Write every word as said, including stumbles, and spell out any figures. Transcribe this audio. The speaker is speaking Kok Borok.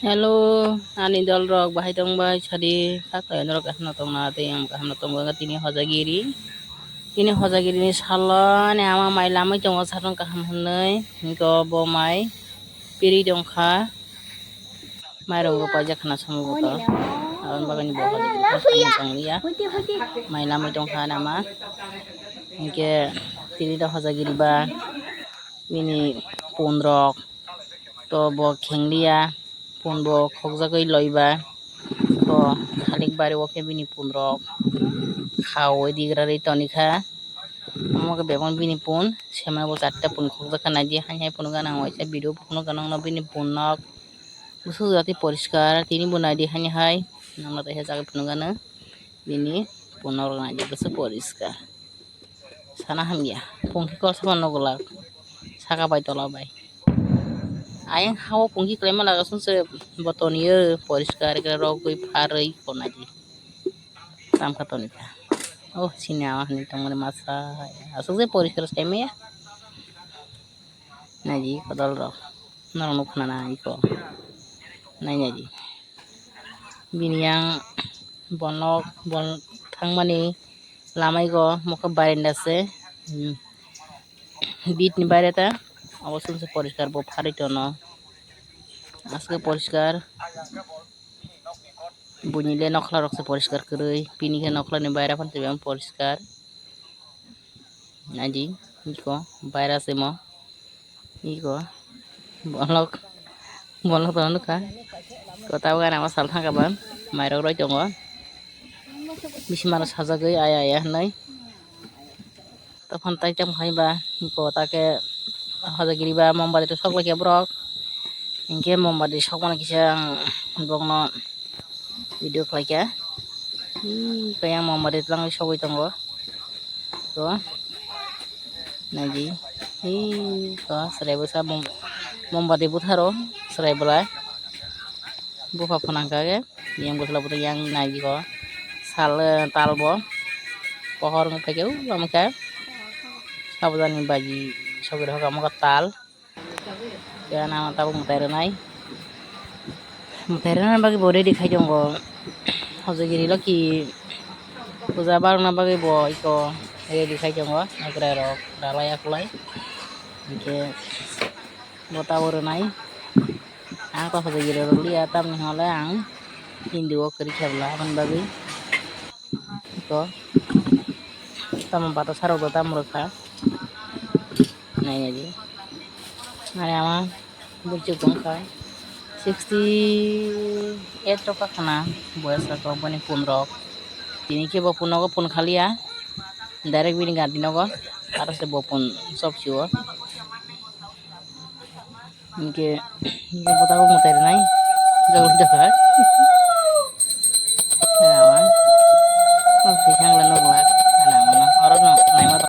Hello, ani dol rok bahai tong bai sadi, kha khlai norok kaham no tong na, tei ang kaham no tongo, tini hojagiri, tini hojagiri ni salo ani ama mai lamai tongo, satong kaham hinwi, hinke bo mai piri tong kha, mai rok bo paijak khna samugo to, aboni bagwi bo hojagiri tong liya, mai lamai tong kha ani ama, hinke tini do hojagiri ba bini pun rok. To bo khengliya, pun bo khokjagwi loiba. To thalik bari o khe bini pun rok khaui digrarwi tonikha. Omo khe bebak bini pun, semana bo charta pun khokjakha naidi, haini hai phunukha nang waisa video phunukha nangno bini pun nok. Bwswk jati poriskar, tini bo naidi haini hai, nangno teisa jagwi phunukha nang bini pun nok rok naidi bwswk poriskar. Sana hamya, pungki kosoma nugulak, saka bai tola bai. Ayang hao pungki kwlaima laga sungse bo toniyo poriskar khe rogwi pharwi konadi. Tamkha tonika. Oh, sini awa hani tongmani masa. Asuk je poriskar saimaya. Naidi kodol rok. Norok nukna na iko. Nai naidi. Bini yang bonok bon thangmani lamai go mokhe barenda se, hmm, bit ni baire ta obo sumse poriskar bo pharwi tono, aswk poriskar buini le nokhla rok se poriskar kwrwi, bini khe nokhla ni baire phano tei poriskar. Naidi iko virus imo iko bolok bolok tong nukha. Ko tabuk ani ama sal thangkha ba mairok roi tongo bisi mano sajagwi aya aya hinwi. Tophan tai tamo hai ba iko take hojagiri ba mombati rok sok laikha borok hinkhe mombati sokmani kisa ang borokno video khlaikha. Ih, kaya mombati twlangwi sogwi tongo. To, naidi. Ih, to, chwrai bwsa mom-, mombati butharo, chwrai bwla. Bupha phunang kha khe, yang bwsla bwtwi yang naidi ko. Sal, eh, tal bo. Pohor wng phaikhe, u, amo khe. Sabujani baji, sogwi rokha amo khe tal. Khe ano tabuk mwtai rwnai. Mwtai rwna bagwi bo ready khai tongo. Hojagiri loki puja barokna bagwi bo iko ready khai tongo. Naikwrai rok ralai akwlai. Hinkhe bo tabuk rwnai. Ang kok hojagiri rwliya tamni hwnle ang Hindu o kwrwi khe bwla aboni bagwi. Iko tamo bata sarok bo tamo rwkha. Nai naidi. Ani ama buchuk wngkha sixty eight rok khna boyas rok boni pun rok. Tini khe bo pun nogo pun khaliya. Direct bini gari nogo. Aro se bo pun sob sio. Hinkhe, hinkhe bo tabuk mwtai rwnai. Jagol jagol.